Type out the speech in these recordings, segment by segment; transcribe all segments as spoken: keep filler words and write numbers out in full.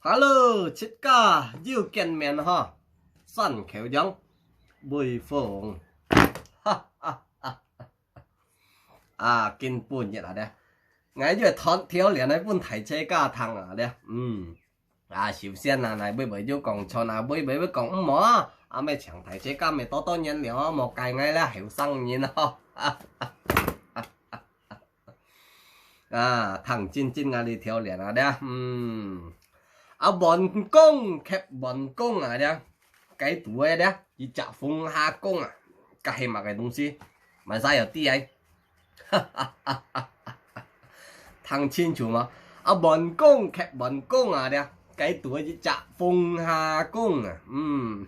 Hello，自家又見面哈，山口洋，微風。哈哈哈哈。啊，今晡日啊咧，𠊎又團條令來分大自家聽啊咧，嗯。啊，首先啊，來，微微有講錯啊，微微有講毋好啊，啊，乜請大自家乜多多原諒啊，莫怪𠊎啦，後生人啊。啊，聽真真啊，這條令啊咧，嗯。啊，碗公及碗公啊咧，該肚个咧，一隻鳳下公啊，該係麼个東西？麼儕有知啊？聽清楚無？啊，碗公及碗公啊咧，該肚个一隻鳳下公啊，嗯。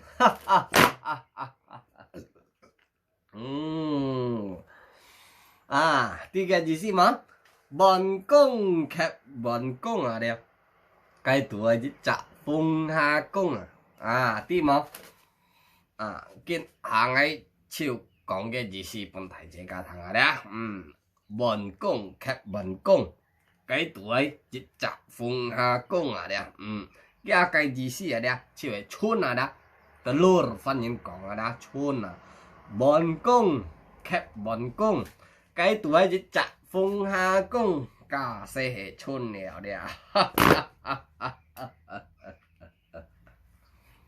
嗯，啊，知个意思無？碗公及碗公啊咧，該肚个一隻鳳下公啊，啊，知無？啊，今下𠊎就講个意思分大自家聽啊咧，嗯，碗公及碗公。該肚个一隻鳳下公啊咧，嗯，佢个意思啊咧，就係春啊咧，telur番人講啊咧，春啊。碗公及碗公，該肚个一隻鳳下公，該就係春了咧。